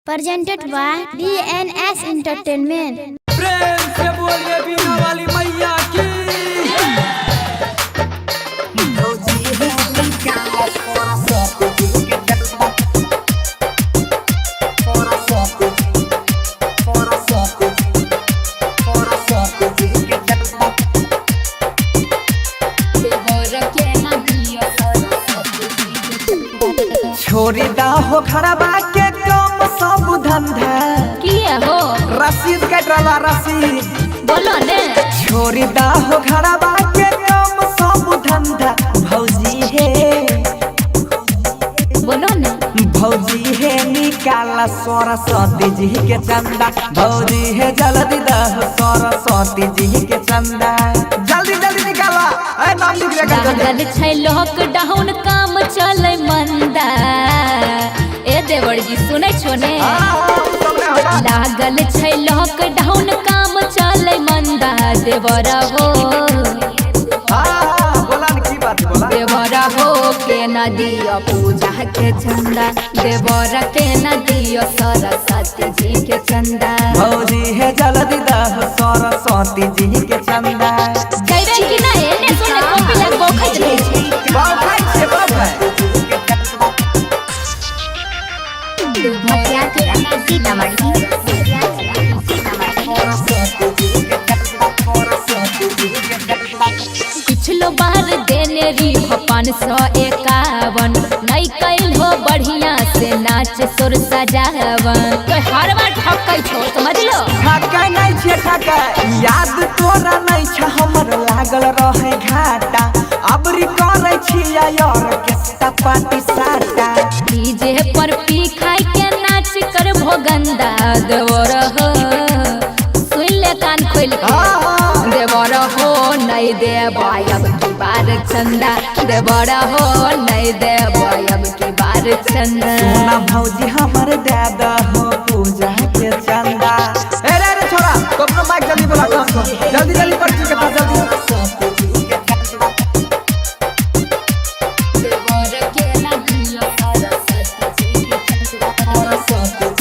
Presented by DNS Entertainment. प्रेम से बोलिए बीना वाली मैया की। छोरी दा हो खड़बा के कम सब धंधा। किया हो? रसीद कट रहा रसीद। बोलो ने। छोरी दा हो खड़बा के कम सब धंधा भौजी हे। बोलो ने। भौजी हे निकाला सरस्वती जी के चंदा। भौजी हे जल्दी दह सरस्वती जी के चंदा। जल्दी जल्दी निकाला, ए नाम लिख ले कर जल्दी। लागल छै लॉकडाउन, काम चले मंदा। ए देवर जी, सुनै छो ने? हाँ, हाँ, सब ने होता। लागल छै लॉकडाउन, काम चले मंदा। देवर हो। हाँ, हाँ, बोला न, की बात बोला? देवर हो के न दियो पूजा के चंदा। देवर के न दियो सरस्वती जी के चंदा। भौजी हे जल्दी दह सरस्वती जी के चंदा। जइबे कि ना? एने सुने कॉपी लग बौखैत रहै छै। बाप खाइ छियै, बाप खाइ। पिछलो बार देने री हो 551, नहीं कैल हो बढ़िया से नाच सुर सजावन। तो हर बार ठकै छो, समझ लो। ठकै नहीं छियै ठकै, याद तोरा नहीं छ हमर लागल रहे घाटा। अबरी करै छियै यार केस्ता पार्टी साटा। डीजे पर पी खाई के नाच कर भोगंदा। देवर हो, सुन ले कान खोल के। हाँ, हाँ। देवर हो नहीं देव अब की बार चंदा। देवर हो नहीं देव अब की बार चंदा। सोना भौजी हमर दे दहो पूजा के चंदा। ए रे रे छोरा, तो अपना माइक जल्दी बोला काम को। जल्दी जल्दी पर्ची के पास जल्दी। देवर के ना दियो सरस्वती जी के चंदा।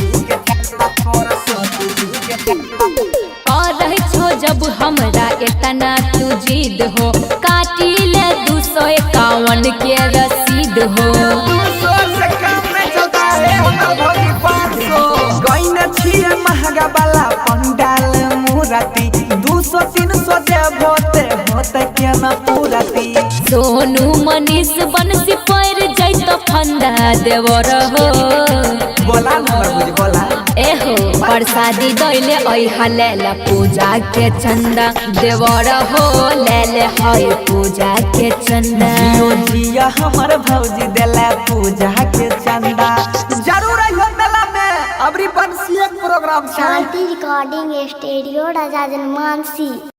कर छो जब हमरा इतना तू जिद हो, काटी ले 251 के रसीद हो। 200 से काम नहीं चलता है हमर भौजी, 500। गइन छियै महंगा वाला पंडाल मूरति। 200 300 देबो ते होते केना पूरति। सोनू मनीष बनसी पैर जैत फंदा। देवर हो। बोला न हमर भौजी, बोला। एहो प्रसादी दैले ऐहा लेला पूजा के चंदा। देवर हो लेले हई पूजा के चंदा। जियो जिया हमर भौजी देला पूजा के चंदा। जरूर अइहो मेला में, अबरी बंसी एक प्रोग्राम छै। शांति रिकॉर्डिंग स्टूडियो, राजा जनमानसी।